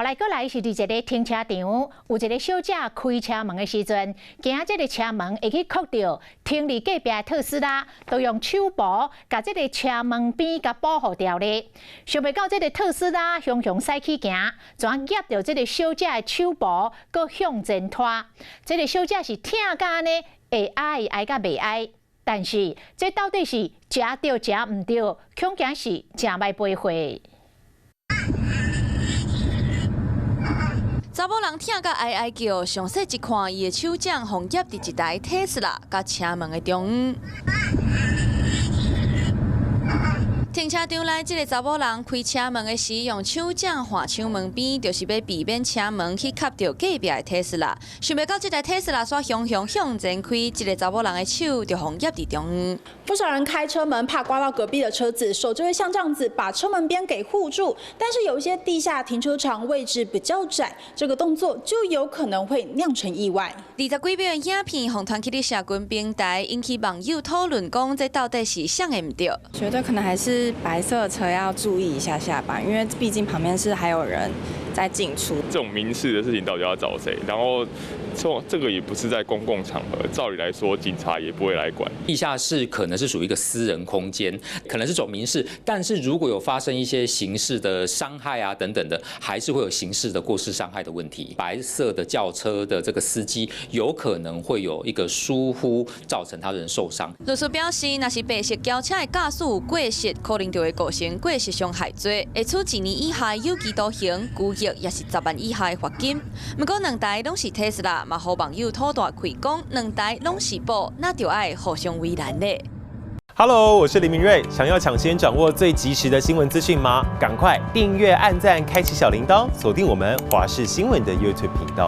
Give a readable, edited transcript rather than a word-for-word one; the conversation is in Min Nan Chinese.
來閣來是佇一个停車場，有一个小姐開車門的時陣，驚這个車門會去磕著停佇隔壁的特斯拉，就用手布共這个車門邊共保護牢咧。想袂到這个特斯拉雄雄駛去行，怎夾著這个小姐的手布，閣向前拖。這个小姐是疼甲按呢，會哀哀甲袂哀。但是這到底是食著食毋著，恐驚是誠歹賠貨。查某人疼甲哀哀叫，詳細一看，伊的手掌予夾佇一台特斯拉佮車門的中央。停車場內，這个查某人開車門的時，用手掌橫車門邊，就是欲避免車門去磕著隔壁的特斯拉。想袂到這台特斯拉煞雄雄向前開，這个查某人的手就予夾佇中央。不少人開車門怕刮到隔壁的車子，手就會像這樣子把車門邊給護住。但是有一些地下停車場位置比較窄，這個動作就有可能會釀成意外。20幾秒的影片，予傳去佇社群平台，引起網友討論，講這到底是啥的毋對？覺得可能還是白色車要注意一下下吧，因為畢竟旁邊是還有人在進出。這種民事的事情到底要找誰？然後這個也不是在公共場合，照理來說警察也不會來管。地下室可能是屬於一個私人空間，可能是走民事，但是如果有發生一些刑事的傷害啊等等的，還是會有刑事的過失傷害的問題。白色的轎車的這個司機有可能會有一個疏忽，造成他人受傷。律師表示，若是白色轎車的駕駛有過失，可能就會構成過失傷害罪，會處1年以下有期徒刑、拘役，抑是10萬以下的罰金。毋過兩台攏是特斯拉，嘛予網友吐大氣講，兩台攏是布，那就愛互相為難咧。 Hello，我是林明瑞，想要搶先掌握最及時的新聞資訊嗎？趕快訂閱、按讚、開啟小鈴鐺，鎖定我們華視新聞的 YouTube 頻道。